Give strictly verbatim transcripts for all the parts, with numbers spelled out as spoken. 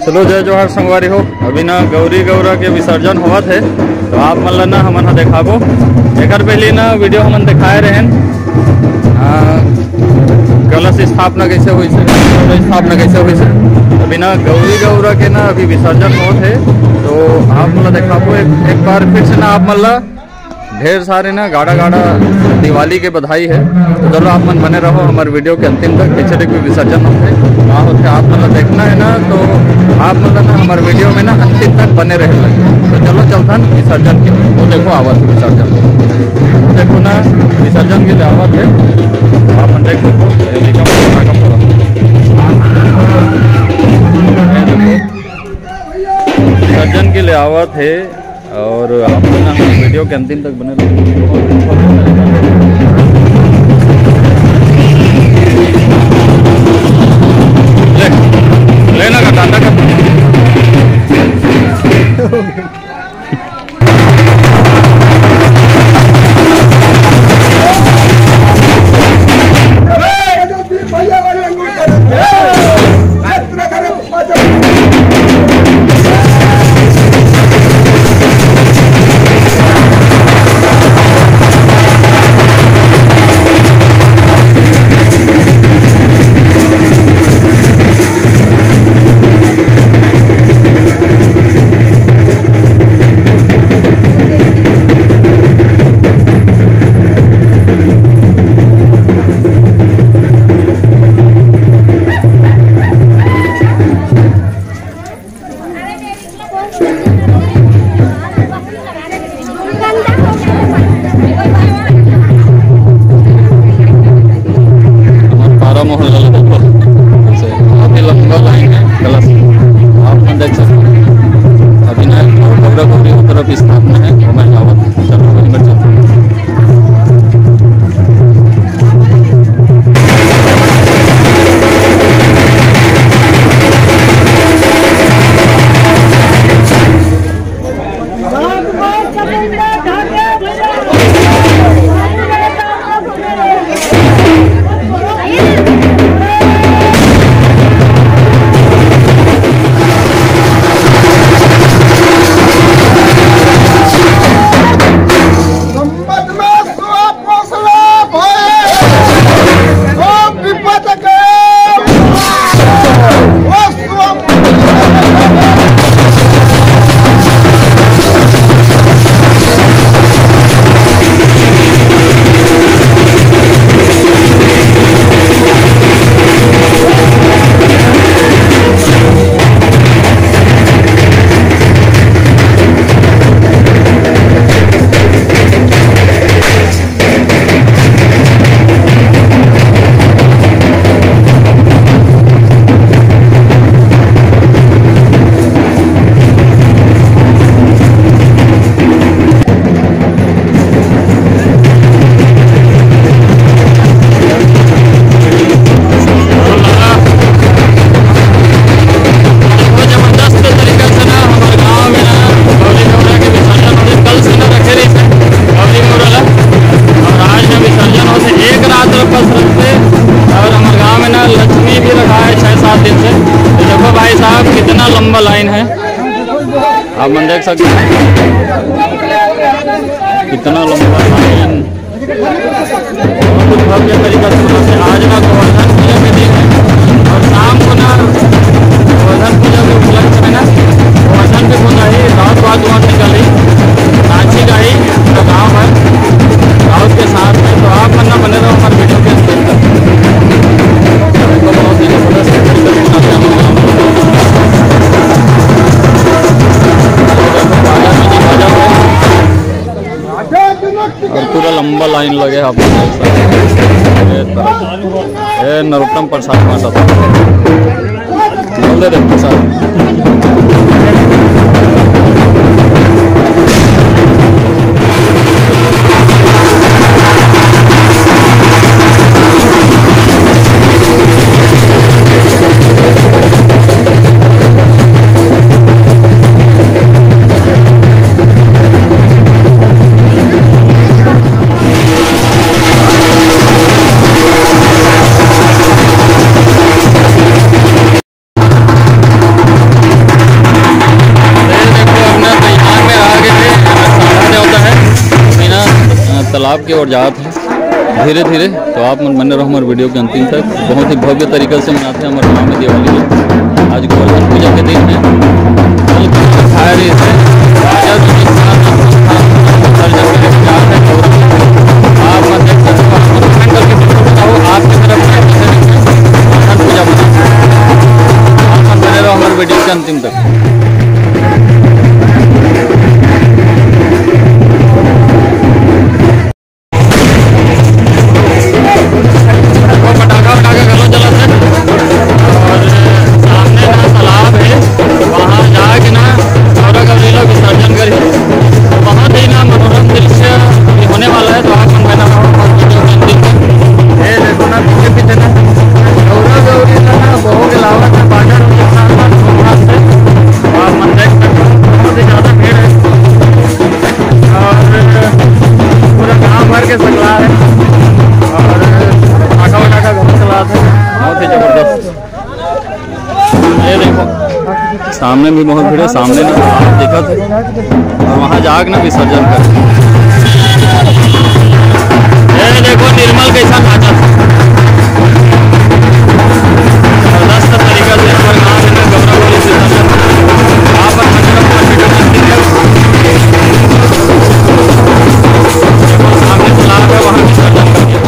चलो, जय जोहार संगवारी हो। अभी ना गौरी गौरा के विसर्जन होवत हे, तो आप मन ला ना हमन ह देखाबो। एकर पहले ना वीडियो हमन देखाए रहेन, आ, कलश स्थापना कैसे होइस हे, कलश स्थापना कैसे होइस हे। अभी ना गौरी गौरा के ना अभी विसर्जन होत हे, तो आप मन ला देखाबो एक, एक बार फिर से ना आप मन ला ढेर सारे ना गाड़ा गाड़ा दिवाली के बधाई है। तो चलो, आप मन बने रहो हमारे वीडियो के अंतिम तक। पीछे देखो विसर्जन होते, वहाँ होते आप मन ला देखना है ना, तो आप मन ला ना हमारे वीडियो में ना अंतिम तक बने रहे लगे। तो चलो चलथन विसर्जन के, वो देखो आवत विसर्जन, वो देखो ना विसर्जन के लिए आवत है। आप मन देख सकते हो, ये देखो, ये देखो, विसर्जन के लिए आवत है। और आप लोग ना हमारे वीडियो के अंतिम तक बने रहो। ले, लेना का टाटा का। हमारे पारा मोहल्ला ला देखो, ऐसे बहुत ही लंबा लाइन है कलश। आप मन देख सकते हो, अभी ना गौरा गौरी की तरफ स्थापना है, वो मैं जावत, चलो अंदर चलते हैं। बहुत जबरदस्त तरीका से ना हमारे गांव में ना गौरी गौरा के विसर्जन होने कल से ना रखे रही थे गौरी गौरा ला। और आज ना विसर्जन होते एक रात बस रखते। और हमारे गांव में ना लक्ष्मी भी रखा है छह सात दिन से। तो देखो भाई साहब, कितना लंबा लाइन है, आप मन देख सकते हैं कितना लंबा लाइन। बहुत भव्य तरीका से आज ना गोवर्धन पूजा के दिन है और शाम को ना गोवर्धन पूजा के उपलक्ष्य में ना गोवर्धन भी पूजा ही रात बाद वहाँ निकली नाची गाई पूरा गाँव भर राउत के साथ में। तो आप मन ना बने रहो हमारे वीडियो के अंदर तक। तो बहुत ही जबरदस्त तरीका से मनाते हैं हम लोग। और पूरा लंबा लाइन लगे हे आप लोग देख सकते हैं। ये तरफ, ये नरोत्तम प्रसाद बांटत हे। बोल दे रे प्रसाद। आपके ओर जात हे धीरे धीरे। तो आप मन बने रहो हमारे वीडियो के अंतिम तक। बहुत ही भव्य तरीका से मनाते हैं हमारे गाँव में दिवाली। आज गोवर्धन पूजा के दिन है। कल खाए रहे थे। राजा जी के साथ विसर्जन के लिए जाते हैं। आप मन देख सकते हो, आप मन comment करके जरूर बताओ, आपकी तरफ से गोवर्धन पूजा मनाते हैं। आप मन बने रहो हमारे वीडियो के अंतिम तक। वो पटाखा वटाखा घलो जलत हे। और सामने ना तालाब हे, वहाँ जाके ना गौरा गौरी ला विसर्जन करही। बहुत ही ना मनोरम दृश्य होने वाला है, तो आप मन बने रहो। ये देखो ना, पीछे पीछे ना गौरा गौरी ला ना बहू के लावत हे, बाजा के साथ साथ धूमधाम से। आप मन देख सकते हो, बहुत ही ज़्यादा भीड़ है। और पूरा गांव भर के सकला है और पटाखा वटाखा बहुत चलाते हैं। बहुत ही जबरदस्त। ये देखो, सामने भी बहुत भीड़ है, सामने ना आप देखत है और वहाँ जाके ना विसर्जन कर। ये देखो निर्मल कैसा नाचत है। जबरदस्त तरीका से हमारे गाँव में ना गौरा गौरी विसर्जन। आप सामने तालाब है, वहाँ विसर्जन करिए।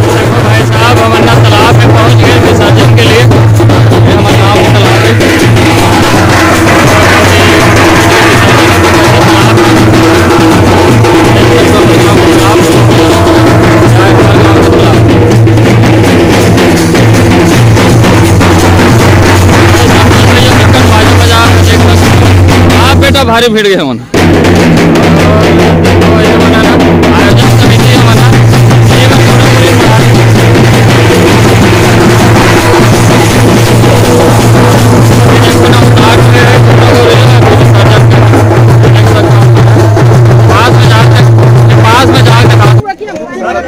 देखो भाई साहब, हम अन्ना तालाब में पहुँच गए विसर्जन के लिए। ये हमारे गाँव का तालाब है। आप बेटा भारी भिड़ गए हमन।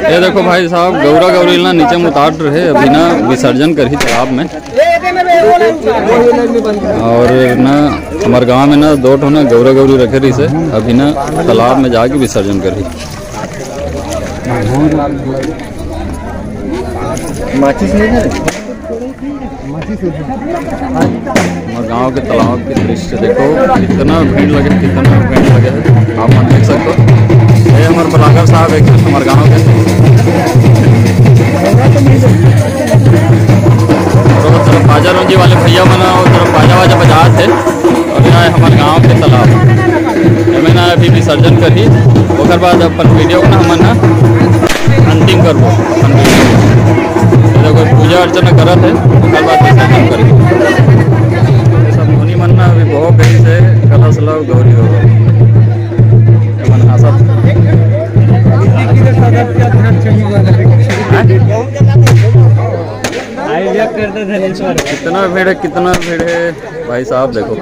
ये देखो भाई साहब, गौरा गौरी ला नीचे में उतार रहे, अभी ना विसर्जन करही तालाब में। और ना हमारे गांव में ना दो ठो ना गौरा गौरी रखे रहिसे, अभी ना तालाब में जाके विसर्जन करही। माचिस नहीं है? हमारे गांव के तालाब के दृश्य देखो, कितना भीड़ लगे, कितना भीड़ लगे है, आप मन देख सकते हो। ये हमारे बलागर साहब एक हमारे गांव के, और वो तरफ बाजा रोंजी वाले भैया मन, वो तरफ बाजा वाजा बजात है। और ये है हमारे गांव के तालाब, एमे ना अभी विसर्जन करही, ओकर बाद अपन वीडियो को ना हमन ना अंतिम करबो अपन वीडियो। ये देखो पूजा अर्चना करत है, ओकर बाद विसर्जन करही। ये सब मुनि मन ना अभी बहुत देर से कलश ला गौरी हो। ये मन हंसत। कितना भीड़ है, कितना भीड़ है भाई साहब, देखो।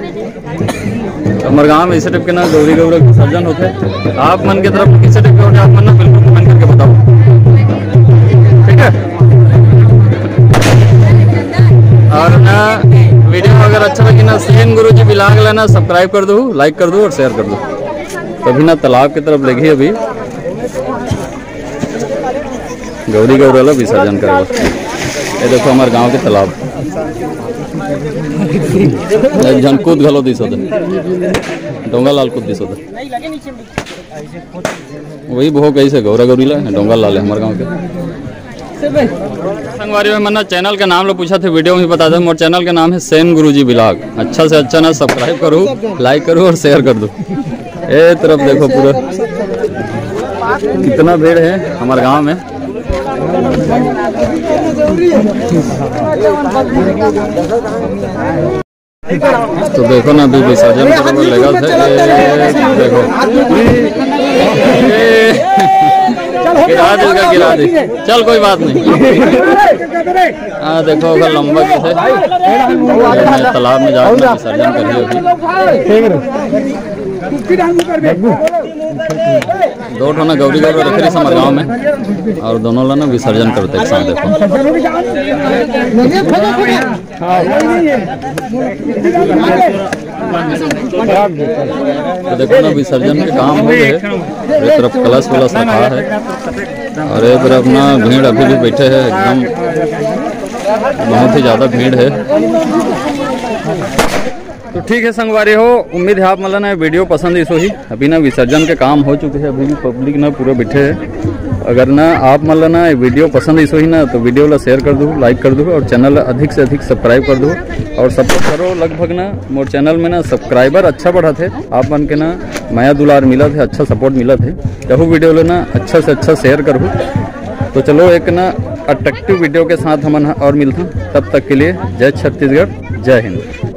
हमर गांव में इसे टाइप के ना गौरी गौरा विसर्जन होथे। आप मन के तरफ किसे टाइप के होथे, आप मन ना बिल्कुल comment करके बताओ, ठीक है? और ना वीडियो अगर अच्छा लगे ना, सेन गुरुजी vlog ला ना subscribe कर दो, like कर दो और share कर दो। तभी ना तालाब की तरफ लेगी अभी। गौरी गौरा ला विसर्जन करबो। ये देखो हमारे गांव के तालाब। एक झन कूद घलो दिसो दे। डोंगा लाल कूद दिसो दे। वही बहुत कही से गौरा गौरी ला, डोंगा लाल है हमारे गांव के। संगवारी हो मन ना channel के नाम ला पूछा थे, वीडियो में बता दे। मोर channel के नाम है सेन गुरुजी vlog। अच्छा से अच्छा ना subscribe करो, like करो और share कर दो। ए तरफ देखो पूरा कितना भीड़ है हमारे गांव में। तो देखो ना, अभी विसर्जन करने लेगा से, ए, देखो। ए, गिरा देगा, गिरा दे। चल, कोई बात नहीं। हाँ, देखो, अगर लंबा जैसे तालाब में जाके विसर्जन कर दियो अभी। दो ठो ना गौरी गौरा रखे रहिस हमर गांव में, और दोनों ला ना विसर्जन करते एक साथ। देखो, तो देखो ना, विसर्जन के काम हो गए, ये तरफ कलश वलश रखा है और ये तरफ ना भीड़ अभी भी बैठे हैं, एकदम बहुत ही ज्यादा भीड़ है। तो ठीक है संगवारी हो, उम्मीद है आप मन ला ना वीडियो पसंद आइस होही। अभी ना विसर्जन के काम हो चुके हैं, अभी भी पब्लिक ना पूरा बैठे है। अगर ना आप मन ला ना वीडियो पसंद आइस होही ना, तो वीडियो ला शेयर कर दो, लाइक कर दो और चैनल ला अधिक से अधिक सब्सक्राइब कर दो और सपोर्ट करो। लगभग ना मोर चैनल में ना सब्सक्राइबर अच्छा बढ़त है, आप मन के ना मया दुलार मिलत है, अच्छा सपोर्ट मिलत है। यहू वीडियो ला ना अच्छा से अच्छा शेयर करहू। तो चलो एक ना अट्रैक्टिव वीडियो के साथ हमन ह और मिलथन, तब तक के लिए जय छत्तीसगढ़, जय हिंद।